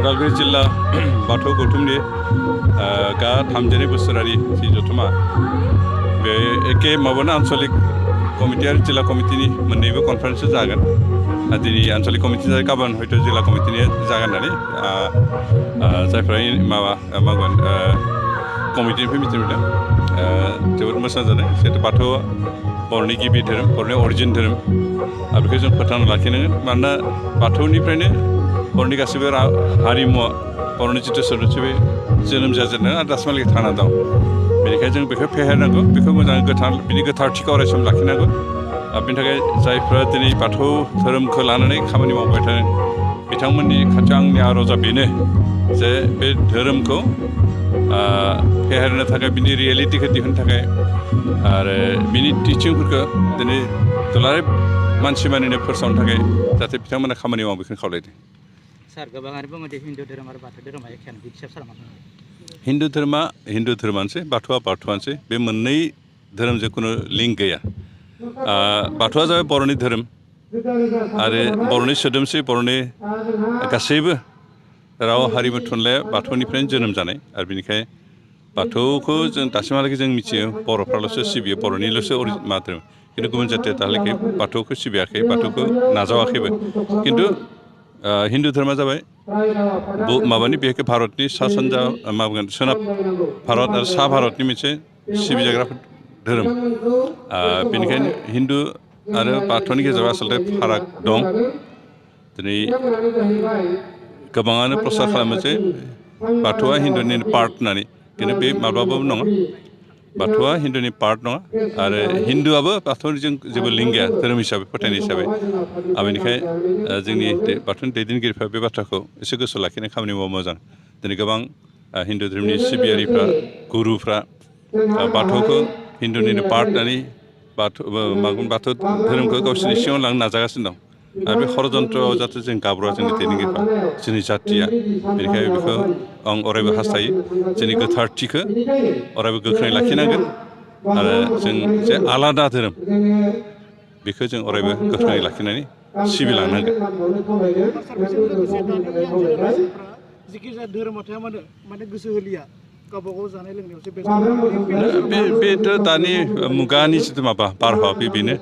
उदालगुरि जिल्ला बाथौ गौथुमनि गा 32 बोसोरारि जि जथुमा बे एखे माबानो आन्चलिक कमिटि आरो जिल्ला कमिटिनि मोननैबो कनफारेन्स जागोन दिनै आन्चलिक कमिटि जाय गाबोन हयथ' जिल्ला कमिटिनि जागोन होननानै जायफ्रा मागोन कमिटिनिफ्राय मिथिनो मोनदों जोबोद मोजां जादों जिहेतु बाथौआ बर'नि गिबि धोरोम बर'नि अरिजिन धोरोम आरो बेखौ जों फोथांना लाखिनांगोन मानोना बाथौनिफ्रायनो बर'नि गासैबो हारिमुआ बर'नि जिथु सोदोमस्रि बे जोनोम जाजेनदों आरो दासिमहालागै थांना दं बेनिखायनो जों बेखौ फेहेरनांगौ बेखौ मोजाङै बिनि गोथारथिखौ अरायसम लाखिनांगौ बेनि थाखाय जायफ्रा दिनै बाथौ धोरोमखौ लानानै खामानि मावबाय थादों बिथांमोननि खाथियाव आंनि आर'जआ बेनो जे बे धोरोमखौ फेहेरनो थाखाय बिनि रियेलिटिखौ दिहुननो थाखाय आरो बिनि टिचिंफोरखौ दिनै दुलाराय मानसि मानिनो फोसावनो थाखाय जाहाथे बिथांमोना खामानि मावो बेखौनो खावलायदों सार गोबाङानो बुङो दि हिन्दु धोरोम आरो बाथौ धोरोमा एखेयानो बिखिसाब सारा मा हिन्दु धोरोमा हिन्दु धोरोमानोसै बाथौआ बाथौआनोसै बे मोननै धोरोमजों खुनु लिंक गैया बाथौआ जाबाय बर'नि धोरोम आरो बर'नि सोदोमस्रि बर'नि गासैबो राव हारिमु थुनलाइया बाथौनिफ्रायनो जोनोम जानाय आरो बेनिखायनो बाथौखौ जों दासिमहालागै जों मिथियो बर'फ्राल'सो सिबियो बर'निल'सो मा धोरोम खिन्थु गुबुन जाथिया दाहालागै बाथौखौ सिबियाखै बाथौखौ नाजावाखैबो खिन्थु हिन्दु धोरोमा जाबाय माबानि बेखौ भारतनि सा सानजा माबागोन सोनाब भारत आरो सा भारतनि मोनसे सिबिजाग्रा धोरोम बेनिखायनो हिन्दु आरो बाथौनि गेजेराव आसलथे फाराग दं दिनै गोबाङानो प्रसार खालामो जे बाथौआ हिन्दुनि पार्ट होननानै खिन्थु बे माब्लाबाबो नङा बाथौआ हिन्दुनि पार्ट नङा आरो हिन्दुआबो बाथौजों जेबो लिंक गैया धोरोम हिसाबै फोथायनाय हिसाबै बेनिखायनो जोंनि बाथौनि दैदेनगिरिफ्रा बे बाथ्राखौ एसे गोसोआव लाखिनाय खामानि मावो मोजां दिनै गोबां हिन्दु धोरोमनि सिबियारिफ्रा गुरुफ्रा बाथौखौ हिन्दुनिनो पार्ट होननानै बाथौ धोरोमखौ गावसोरनि सिङाव लांनो नाजागासिनो दं आरो बे षड़यन्त्रआव जाहाथे जों गाब्र'आ जोंनि दैदेनगिरिफ्रा जोंनि जाथिया बेनिखायनो बेखौ आं अरायबो हास्थायो जोंनि गोथारथिखौ अरायबो गोख्रोङै लाखिनांगोन आरो जों जे आलादा धोरोम बेखौ जों अरायबो गोख्रोङै लाखिनानै सिबिलांनांगोन जिखिजाया धोरोमाथाया माने गोसो होलिया गावबागाव जानाय लोंनायावसो बेथ' दानि मुगानि जिथु माबा बारहावा बेनो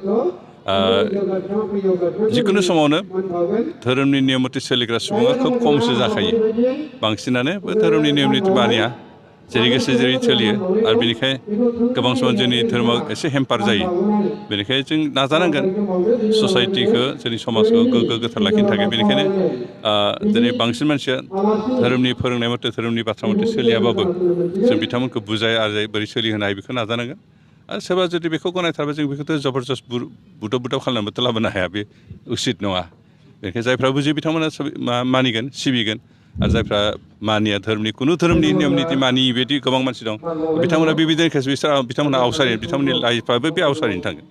जिखुनु समावनो धोरोमनि नियम मथे सोलिग्रा सुबुङा खोब खमसो जाखायो बांसिनानो धोरोमनि नियम निथि मानिया जेरै गोसो जेरै सोलियो आरो बेनिखायनो गोबां समाव जोंनि धोरोमाव एसे हेम्पार जायो बेनिखायनो जों नाजानांगोन ससाइटिखौ जोंनि समाजखौ गोग्गो गोथार लाखिनो थाखाय बेनिखायनो दिनै बांसिन मानसिया धोरोमनि फोरोंनाय मथे धोरोमनि बाथ्रा मथे सोलियाबाबो जों बिथांमोनखौ बुजाय आजाय बोरै सोलिहोनो हायो बेखौ नाजानांगोन आरो सोरबा जुदि बेखौ गनायथारबा जों बेखौथ' जबरदस्त बुदाव खालामनोबोथ' लाबोनो हाया बे उसित नङा बेनिखायनो जायफ्रा बुजियो बिथांमोना मानिगोन सिबिगोन आरो जायफ्रा मानिया धोरोमनि खुनु धोरोमनि नियम निथि मानियि बायदि गोबां मानसि दं बिथांमोना बेबायदिनो बिथांमोना आवसारि बिथांमोननि लाइफआबो बे आवसारिनो थांगोन